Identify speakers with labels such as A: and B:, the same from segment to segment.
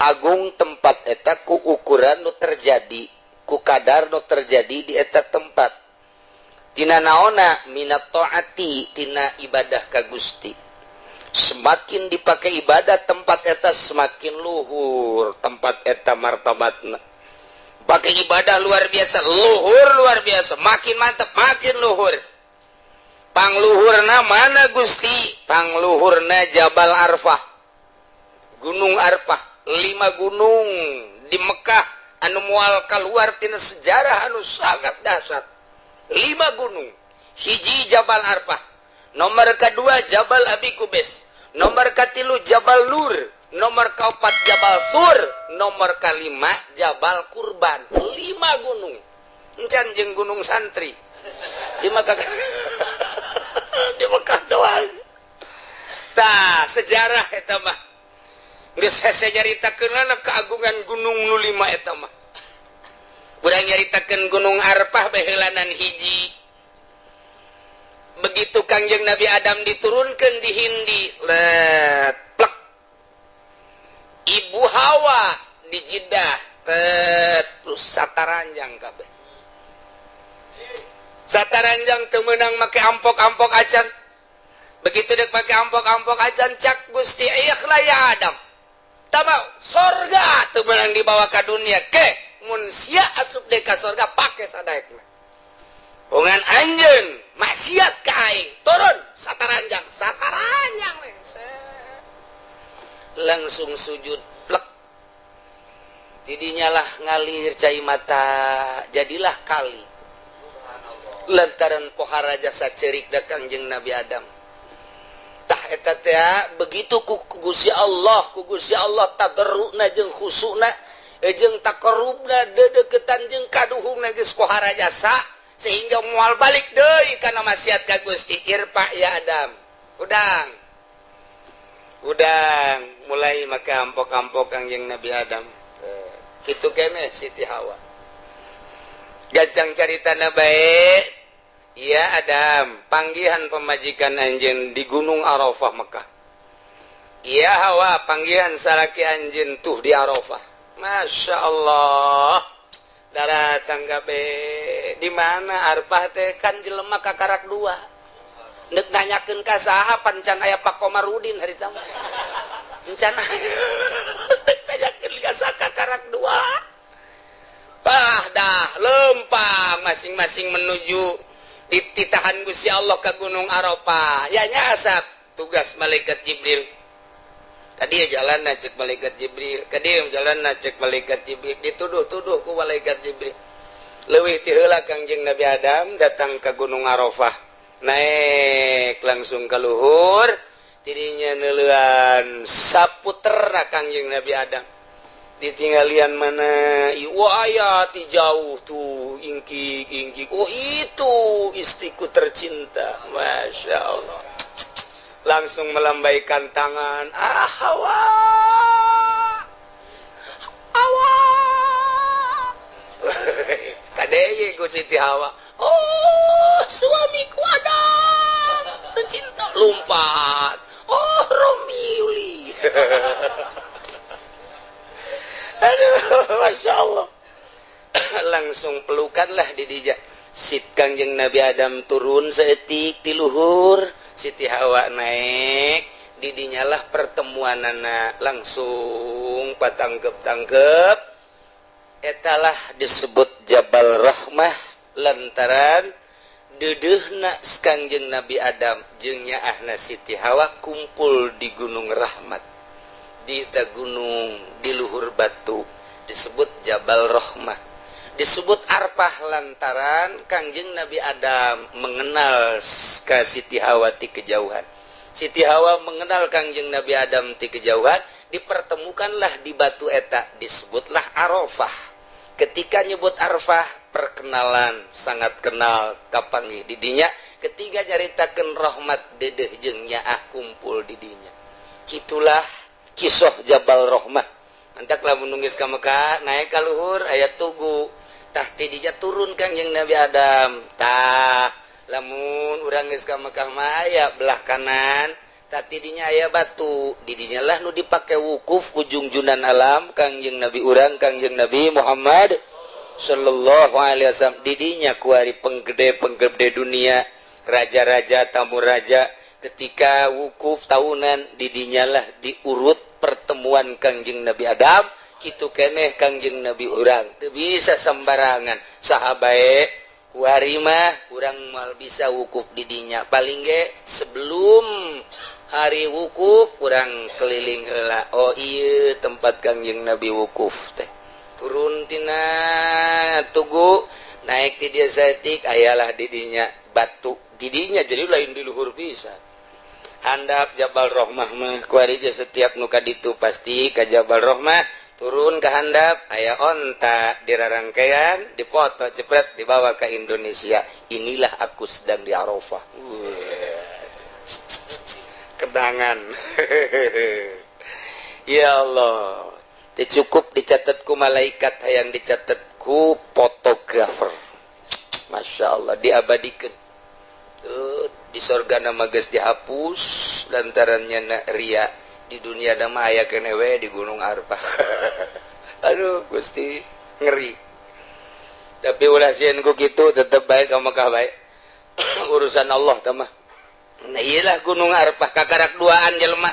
A: Agung tempat eta ku ukuran nu terjadi, ku kadar nu terjadi di eta tempat. Tina naona? Minat taati, tina ibadah ka Gusti. Semakin dipakai ibadah tempat eta, semakin luhur tempat eta martabatna. Pakai ibadah luar biasa luhur, luar biasa, makin mantap, makin luhur. Pangluhurna mana, Gusti? Pangluhurna Jabal Arfah, Gunung Arfah. Lima gunung di Mekah anu mual keluar tina sejarah, anu sangat dahsyat, lima gunung. Hiji Jabal Arfah, nomor kedua Jabal Abi Kubes, nomor katilu Jabal Nur, nomor keempat Jabal Sur, nomor kelima Jabal Kurban. Lima gunung, encan jeung Gunung Santri di Mekah, di Mekah doang. Tah, sejarah eta mah geus hese nyaritakeun keagungan gunung nu lima eta mah. Urang nyaritakeun Gunung Arfah baheulanan. Hiji, begitu Kangjeng Nabi Adam diturunkan di Hindi, let plek, Ibu Hawa di Jeddah, terus sataranjang kabeh. Sataranjang teu meunang make ampok-ampok acan. Begitu dek make ampok-ampok acan, cak Gusti, "Ikhla ya Adam." Tama sorga teu meunang dibawa ke dunia ke mun sia asup deui ka sorga pake sadaekna. Bongan anjeun maksiat ka aing, turun sataranjang, sataranjang we. Langsung sujud plek, tidinya lah ngalir cai mata, jadilah kali, lantaran pohara jasa cerik da Kangjeng Nabi Adam. Tah, eta teh begitu ku Gusti Allah, ku Gusti Allah tadarruna jeung khusuna jeung taqarrubna, dedeketan jeung kaduhungna, geus pohara jasa sehingga moal balik deui kana maksiat ka Gusti. "Irfa ya Adam." Udang udang mulai maka ampok-ampok Kangjeng Nabi Adam. Kitu kene Siti Hawa. Gancang caritana bae. "Ya Adam, panggihan pemajikan anjeun di Gunung Arafah, Mekah. Ya Hawa, panggihan salaki anjeun tuh di Arafah." Masya Allah, darah tanggabe di mana Arfah teh kan jelema kakarak dua. Nek nanyakeun ka saha? Pancan aya Pak Komarudin hari mah. Encan nek nanyakeun ka saha, kakarak dua. Bah, dah lempang masing-masing menuju dititahan Gusti Allah ke Gunung Arafah. Ya nya asap tugas malaikat Jibril tadi ya, jalan cek malaikat Jibril, kadieu jalan cek malaikat Jibril, dituduh-tuduh ku malaikat Jibril. Leuwih ti heula Kangjeng Nabi Adam datang ke Gunung Arafah, naik langsung ke luhur, dirinya neuleuan saputerna Kangjeng Nabi Adam. Ditinggalian mana? Wah, aya ti jauh tuh ingkik ingkik. Oh, itu istriku tercinta. Masya Allah, langsung melambaikan tangan. "Ah, Hawa, Hawa!" Kadeye ku Siti Hawa, "Oh, suamiku ada tercinta." Lompat, "Oh, Romiuli." Aduh, Masya Allah, langsung pelukanlah di dija. Sit Kangjeng Nabi Adam turun saeutik ti luhur, Siti Hawa naik, didinyalah pertemuan anak, langsung patangkep-tangkep. Etalah disebut Jabal Rahmah lantaran dedehna Kangjeng Nabi Adam jeung nyaahna Siti Hawa kumpul di Gunung Rahmat, di ta gunung di luhur batu disebut Jabal Rahmah. Disebut Arfah lantaran Kangjeng Nabi Adam mengenal ka Siti Hawa ti kejauhan, Siti Hawa mengenal Kangjeng Nabi Adam ti kejauhan, dipertemukanlah di batu eta, disebutlah Arafah. Ketika nyebut Arfah, perkenalan, sangat kenal, kapanggih didinya. Ketika nyaritakeun rahmat, dedeh jeung nyaah kumpul didinya. Gitulah kisah Jabal Rahmah. Mantak lamun nungis ka Mekah, naik ka luhur aya tugu, tah ti dinya turun Kangjeng Nabi Adam. Tah, lamun urang geus ka Mekah mah aya belah kanan. Tadinya aya batu, didinya lah nu dipake wukuf ujung-junan alam Kangjeng Nabi urang, Kangjeng Nabi Muhammad Shallallahu Alaihi Wasallam. Didinya kuari penggede-penggede dunia, raja-raja, tamu raja, ketika wukuf tahunan didinyalah diurut pertemuan Kangjeng Nabi Adam kitu keneh Kangjeng Nabi urang. Teu bisa sembarangan saha bae. Kuari mah urang moal bisa wukuf didinya, paling ge sebelum hari wukuf kurang keliling heula. Oh iya, tempat Kangjeng Nabi wukuf teh turun tina tugu, naik ti dia saeutik, ayalah didinya batu didinya, jadi lain di luhur pisan, handap Jabal Rohmah mah. Kuari ge setiap nu ka ditu pasti ka Jabal Rohmah, turun ke handap aya onta di rarangkaian, dipoto cepet, dibawa ke Indonesia. Inilah aku sedang di Arafah. Kenangan, ya Allah. Teu cukup dicatat ku malaikat, hayang dicatat ku fotografer. Masya Allah, diabadikan. Di sorga nama geus dihapus lantarannya na ria. Di dunia nama aya keneh we di Gunung Arfah. Aduh Gusti, ngeri. Tapi ulah sieun ku kitu, tetep baik ka Mekah baik, urusan Allah tah mah. Nah, iyalah Gunung Arfah kakarak duaan jelema,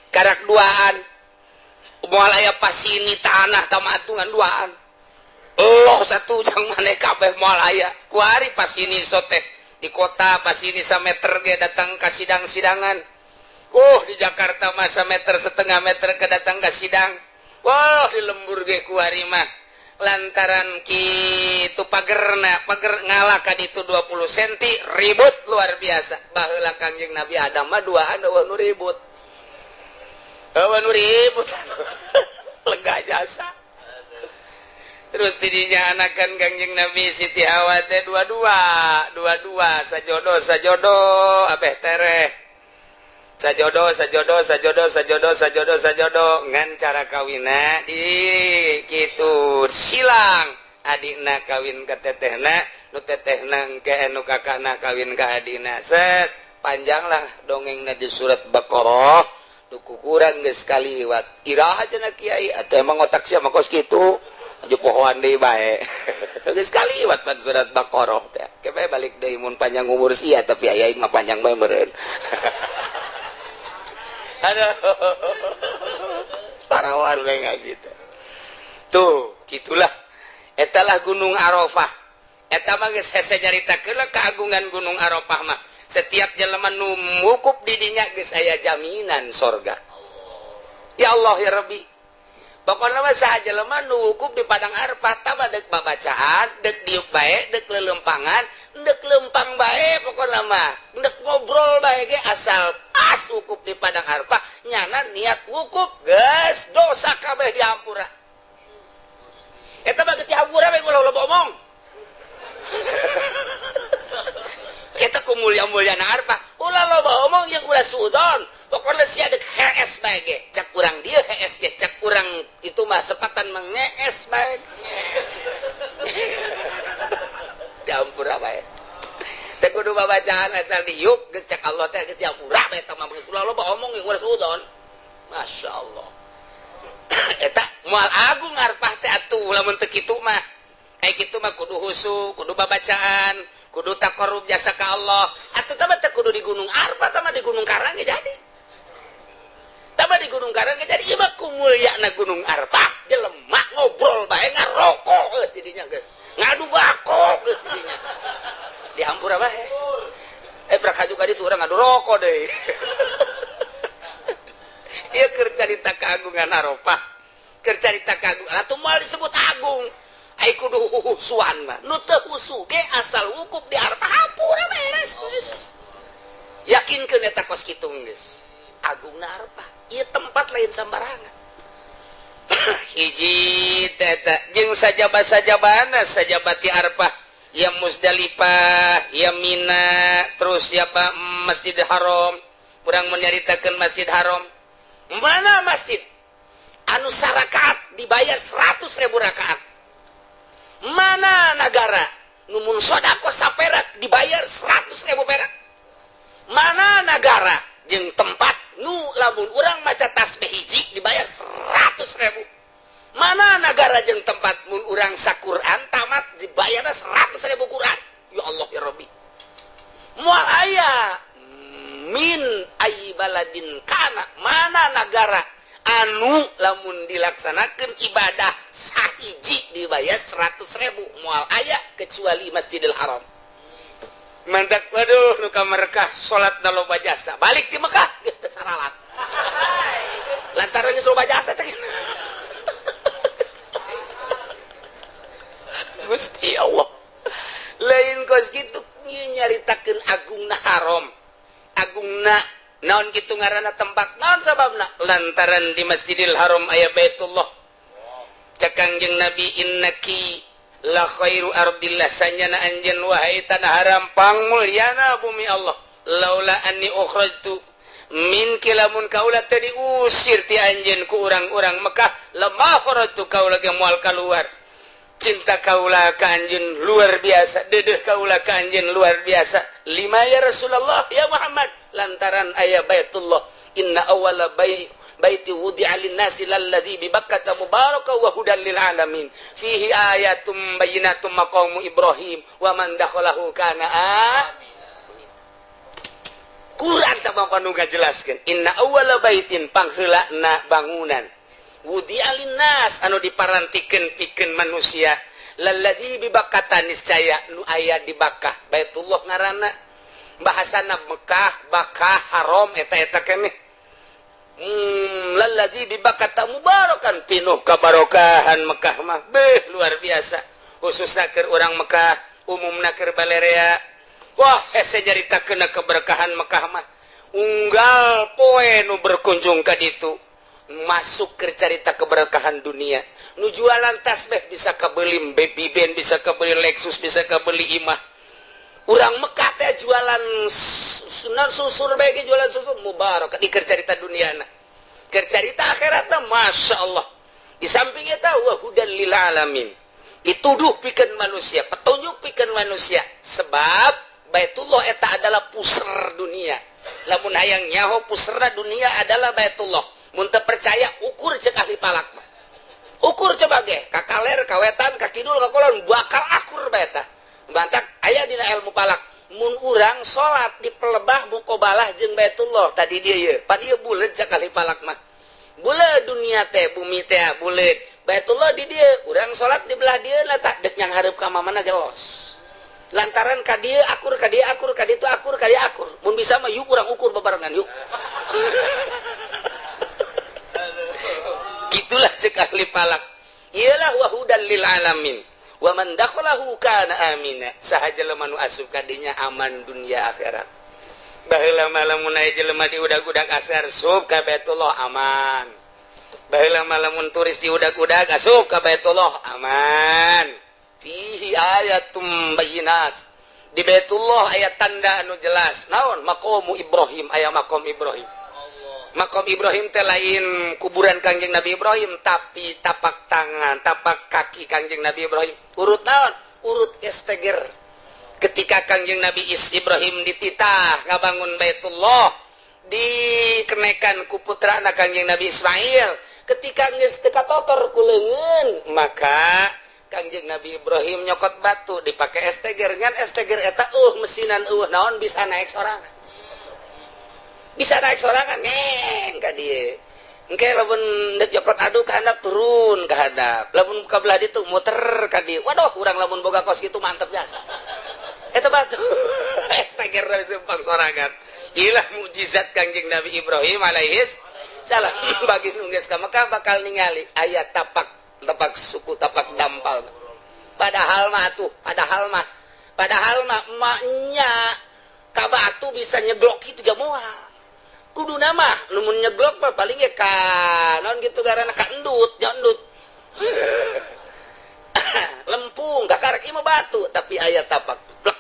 A: karak duaan, moal aya pasini tanah tamatungan duaan. Allah satu jang maneh kabeh moal aya. Kuari pasini soteh di kota pasini sameter ge datang ka sidang-sidangan. Oh, di Jakarta masa meter setengah meter ke datang ke sidang. Wah, di lembur ge kuari mah lantaran kitu pagerna, pager ngalah ka ditu 20 cm ribut luar biasa. Baheula Kangjeng Nabi Adam mah duaan, euweuh nu ribut, euweuh nu ribut, lega jasa. Terus tidinya anakan Kangjeng Nabi Siti Hawa teh dua-dua, dua-dua, sajodo sajodo, abeh tereh sajodo sajodo sajodo sajodo sajodo sajodo. Ngan cara kawina di kitu, silang adikna kawin ke tetehna, nu tetehna ke nu kakakna kawin ke adikna. Set, panjanglah dongengna di surat Baqarah. Duku kurang geus kaliwat iraha cenah kiai, atau emang otak sia mah kos kitu aja, pohoan deui bae. Geus kaliwat pan surat Baqarah teh. Kepe balik deui mun panjang umur sia, tapi aya mah panjang bae meureun. Aduh, parawan we ngaji teh. Tuh, gitulah, etalah Gunung Arafah. Eta mah geus hese nyaritakeun keagungan Gunung Arafah mah. Setiap jelema nu wukuf di dinya geus aya jaminan sorga. Ya Allah ya Rabbi, pokoknya mah saha jelema nu wukuf di Padang Arafah tah, dek babacaan, dek diuk bae, dek lelempangan, dek lempang bae, pokoknya mah dek ngobrol bae ge, asal pas wukuf di Padang Arafah nyana niat wukuf, geus dosa kabeh dihampura. Eta mah geus dihampura bae, ulah loba omong. Eta ku mulia-mulia na Arafah, ulah loba omong yang ulah suudon. Pokoknya sia dek HS bae ge, cak urang dieu HS ge, cak urang itu mah sepatan mengees bae, diampura bae. Teu kudu babacaan, asal diuk geus, cak Allah teh geus diampura bae. Eta mah geus ulah loba omong yang ulah suudon. Masya Allah, eta moal agung Arfah teh atuh lamun teu kitu mah. Kayak kitu mah kudu husu, kudu babacaan, kudu taqarrub jasa ka Allah atuh. Tah teh kudu di Gunung Arfah, tah di Gunung Karang ge jadi, tah di Gunung Karang ge jadi. Ieu mah kumulyana Gunung Arfah, jelema ngobrol bae, ngarokok geus didinya, geus ngadu bako geus didinya, dihampura bae. Eh, prak haju ka ditu urang ngadu rokok deui. Ieu keur carita keagungan Arafah, keur carita keagungan atuh. Moal disebut agung ai kudu husuan mah. Nu teu husu ge asal wukuf di Arafah, hampura, beres geus. Yakinkeun eta kos kitu geus agungna Arafah. Ieu tempat lain sambarangan. Hiji teta jeung sajaba-sajabana, sajabati Arafah ya, Musdalifah ya, Mina, terus siapa, Masjid Haram. Kurang menyaritakan Masjid Haram, mana masjid anu sarakaat dibayar 100.000 rakaat, mana negara nu mun sodako saperak dibayar 100.000 perak, mana negara jeung tempat nu lamun urang maca tasbih hiji dibayar 100.000. Mana negara jeung tempat mun urang saquran tamat dibayarna 100.000 Quran? Ya Allah, ya Rabbi, moal aya. Min ayyi baladin kana, mana negara anu lamun dilaksanakan ibadah sahiji dibayar 100.000? Moal aya kecuali Masjidil Haram. Mantap. Waduh, nu ka Mekah salat na loba jasa, balik di Mekah geus teu saralat lantaran geus loba jasa. Cek Gusti Allah, lain kos kitu. Nyaritakeun agungna haram, agungna naon kitu ngaranna tempat. Naon sababna? Lantaran di Masjidil Haram aya Baitullah. Cek Kangjeng Nabi, "Innaki la khairu ardillah," sanyana anjeun wahai tanah haram pangmulyana bumi Allah. "Laula anni ukhrajtu min lamun kaula teu diusir ti anjeun ku urang-urang Mekah, lama kharajtu," kaula ge moal kaluar. Cinta kaula ka anjeun luar biasa, dedeh kaula ka anjeun luar biasa. "Lima ya Rasulullah, ya Muhammad?" Lantaran aya Baitullah. "Inna awwala baiti wudi'a lin-nasi lalladzi bi Bakkata mubaraka wa hudan lil alamin, fihi ayatum bayyinatum maqamu Ibrahim wa man dakhalahu kana." Quran tak mau nu ngajelaskeun, inna awwala baitin, pangheulana bangunan, wudi'a linnas, anu diparantikeun pikeun manusia, lalladzi bi Bakkata, niscaya nu aya di Bakkah. Baitullah ngaranna, bahasana Mekah, Bakkah, Haram eta-eta keneh. Lalladzi bi Bakkata mubarakan, pinuh kabarokahan Mekah mah, beh, luar biasa, khususna keur urang Mekah, umumna keur balerea. Wah, hese nyaritakeun keberkahan Mekah mah. Unggal poe nu berkunjung ka ditu masuk ke carita keberkahan dunia. Nu jualan tasbih bisa kebeli baby band, bisa kebeli Lexus, bisa kebeli imah. Urang Mekah teh jualan sunan susur bae, jualan susur mubarak di carita dunia. Keur carita akhiratna, Masya Allah. Di samping eta wa hudan lil alamin, dituduh pikeun manusia, petunjuk pikeun manusia, sebab Baitullah eta adalah pusar dunia. Lamun hayang nyaho pusarna dunia adalah Baitullah, mun teu percaya ukur, cek ahli falak mah. Ukur coba ge ka kaler, ka wetan, ka kidul, ka kulon, bakal akur bae eta. Bantak aya dina ilmu falak, mun urang salat di pelebah muqabalah jeung Baitullah tadi dia ye pan ieu buleut. Cek ahli falak mah buleut dunia teh, bumi teh buleut, Baitullah di dieu, urang salat di belah dieu lah, tak dek yang hareup ka mana gelos lantaran ka dieu akur, ka dieu akur, ka ditu akur, ka dieu akur. Mun bisa mah yuk urang ukur babarengan yuk. Gitulah cek ahli falak. Iyalah wa hudan lil alamin wa man dakhalahu kana amina, saha jelema nu asup ka dinya aman dunia akhirat. Baheula mah lamun aya jelema di udag-udag asar sup ka Baitullah aman. Baheula mah lamun turis di udag-udag asup ka Baitullah aman. Fihi ayatum bayyinat, di Baitullah aya tanda anu jelas. Naon? Maqamu Ibrahim, aya maqam Ibrahim. Makom Ibrahim teh lain kuburan Kangjeng Nabi Ibrahim, tapi tapak tangan, tapak kaki Kangjeng Nabi Ibrahim. Urut naon? Urut esteger. Ketika Kangjeng Nabi Is Ibrahim dititah ngabangun Baitullah, dikenekan ku putrana Kangjeng Nabi Ismail. Ketika geus teu katotor ku leungeun, maka Kangjeng Nabi Ibrahim nyokot batu dipakai esteger. Ngan esteger eta mesinan, naon, bisa naik sorangan, bisa naik sorangan ngeng ka dieu. Engke lamun dek nyokot adu ka handap, turun ka handap, lamun ka belah ditu muter ka dieu. Waduh, urang lamun boga kos kitu mantep jasa. Eta batu esteger dari simpang sorangan. Ilah mukjizat Kangjeng Nabi Ibrahim alaihis salam. Bagi nu geus ka Mekah bakal ningali aya tapak, tapak suku, tapak dampal. Padahal mah tuh, padahal mah emaknya ka batu bisa nyeglok itu jamoal. Kudu nama lamun nyeglok mah paling ya ka naon gitu karena ka endut, endut lempung kakarek mah batu, tapi aya tapak plek.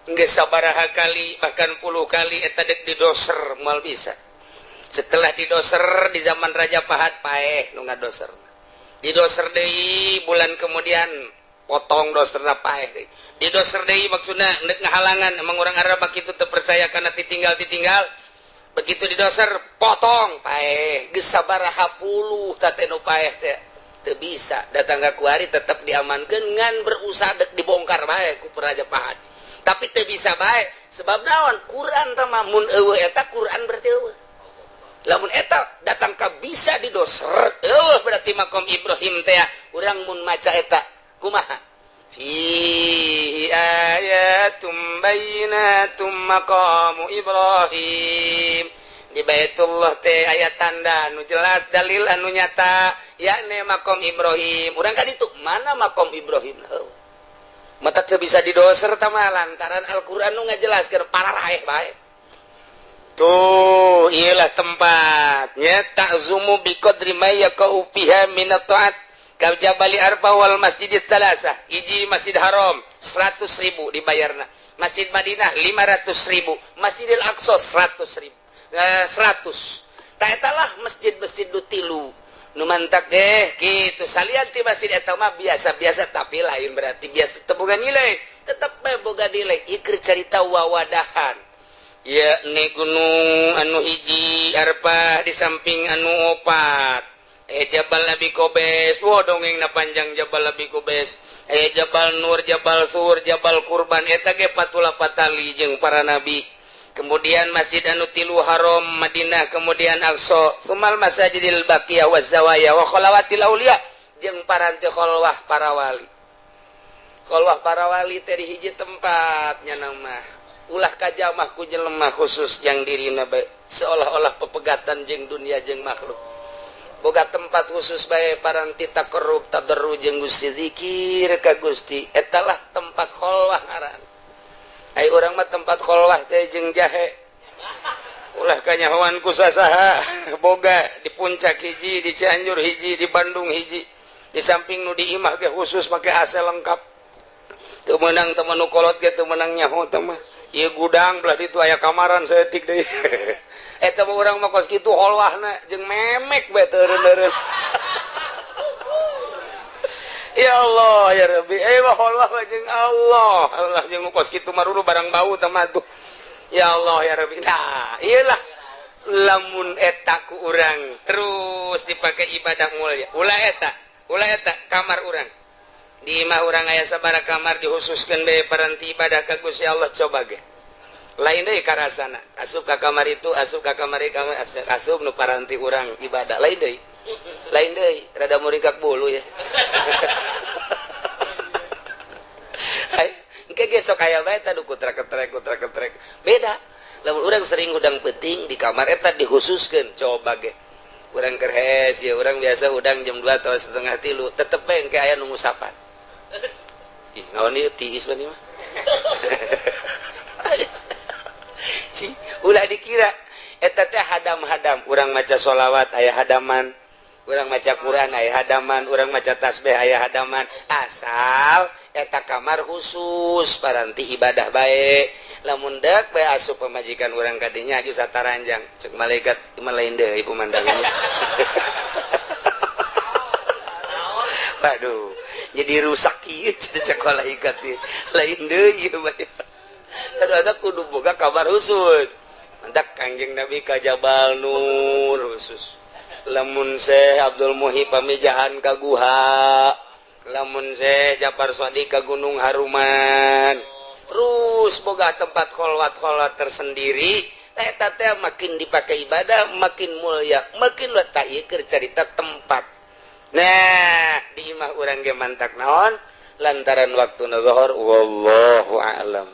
A: Geus sabaraha kali, bahkan puluh kali eta dek didoser moal bisa. Setelah didoser di zaman Raja Fahad, paeh nu ngadoser. Didoser deui bulan kemudian, potong doserna, paeh deui. Didoser deui, maksudna ndek ngahalangan. Emang orang Arab itu terpercaya karena ditinggal ditinggal. Begitu didoser, potong, paeh. Geus sabaraha puluh tate nu paeh teh teu bisa. Datang ka kuari tetep diamankeun, ngan berusaha dek dibongkar bae ku Raja Fahad, tapi teu bisa bae. Sebab naon? Quran teh mah mun euweuh eta Quran berarti euweuh. Lamun eta datang ka bisa didoser, euweuh berarti makom Ibrahim teh. Urang mun maca eta kumaha? Fihi ayatum bayyinatum maqamu Ibrahim. Di Baitullah teh aya tanda anu jelas, dalil anu nyata, yakni makom Ibrahim. Urang ka ditu, mana makom Ibrahim? Oh. Mata teu bisa didoser tah mah, lantaran Al-Qur'an nu ngajelaskeun pararaeh bae. Tuh, iyalah tempatnya ta'zumu biqadri ma yaqa'u fiha min at-ta'at ka Jabali Arfa wal Masjidit Tsalasah. Hiji Masjid Haram 100.000 dibayarna, Masjid Madinah 500.000, Masjidil Aqsa 100.000, 100. Tak etalah masjid-masjid nu tilu nu mantak deh gitu. Salian ti masjid eta mah biasa-biasa, tapi lain berarti biasa teu boga nilai, tetep bae boga nilai. Ieu carita wawadahan ya, ni gunung anu hiji Arfah di samping anu opat Jabal Nabi Kobes. Wah, dongeng na panjang. Jabal Nabi Kobes, Jabal Nur, Jabal Sur, Jabal Kurban, eta ge patula patali jeung para nabi. Kemudian Masjid anu tilu, Haram, Madinah, kemudian Aqsa, sumal masajidil baqiyah wa zawaya wa khalawatil auliya, jeung paranti kholwah para wali. Kholwah para wali teh di hiji tempatnya nama ulah kajamah ku jelema khusus yang dirina bae, seolah-olah pepegatan jeung dunia jeung makhluk. Boga tempat khusus bae paranti taqarrub tadarru jeung Gusti, zikir ka Gusti. Etalah tempat kholwah ngaran. Ai urang mah tempat kholwah teh jeung jahe, ulah kanyahoan ku sasaha. Boga di Puncak hiji, di Cianjur hiji, di Bandung hiji, di samping nu di imah ge khusus make AC lengkap. Teu meunang teu nu kolot ge teu meunang nyaho teh mah. Ieu gudang belah ditu aya kamaran saeutik deui. Eta mah urang mah kos kitu kholwahna, jeung memek bae teu eureun-eureun. Ya Allah ya Rabbi, eh mah kholwah mah jeung Allah. Allah jeung nu kos kitu mah barang bau teh mah tuh. Ya Allah ya Rabbi. Nah, iyalah lamun eta ku urang terus dipakai ibadah mulia. Ulah eta, ulah eta kamar urang. Di imah urang aya sabaraha kamar dihususkeun bae paranti ibadah ka Gusti Allah, coba ge. Lain deui karasana. Asup ka kamar itu, asup ka kamar ieu, kamar asup nu paranti urang ibadah. Lain deui. Lain deui, rada muringkak bulu ya. Engke ge sok aya bae tah kutra ketrek kutra ketrek. Beda. Lamun urang sering hudang penting di kamar eta dikhususkeun, coba ge. Urang keur hes ya, urang biasa hudang jam 2 atau setengah tilu, tetep bae engke aya nu ngusapan. Ih, naon ieu tiis mah mah. Si, ulah dikira eta teh hadam-hadam. Urang maca sholawat aya hadaman, urang maca Quran aya hadaman, urang maca tasbih aya hadaman, asal eta kamar khusus paranti ibadah bae. Lamun dek bae asup pamajikan urang kadinya aju sataranjang, cek malaikat mah lain deui pemandangannya. Waduh, jadi rusak ieu, cek malaikat ieu lain deui ieu mah. Kadang kudu boga kamar khusus. Mantak Kangjeng Nabi ka Jabal Nur khusus. Lamun Syekh Abdul Muhyi pamijahan ka guha, lamun Syekh Japar Shadiq ka Gunung Haruman, terus boga tempat kholwat-kholwat tersendiri. Eta teh makin dipakai ibadah makin mulia, makin letak ieu keur carita tempat. Nah, di imah urang ge mantak naon lantaran waktu zuhur, wallahu a'lam.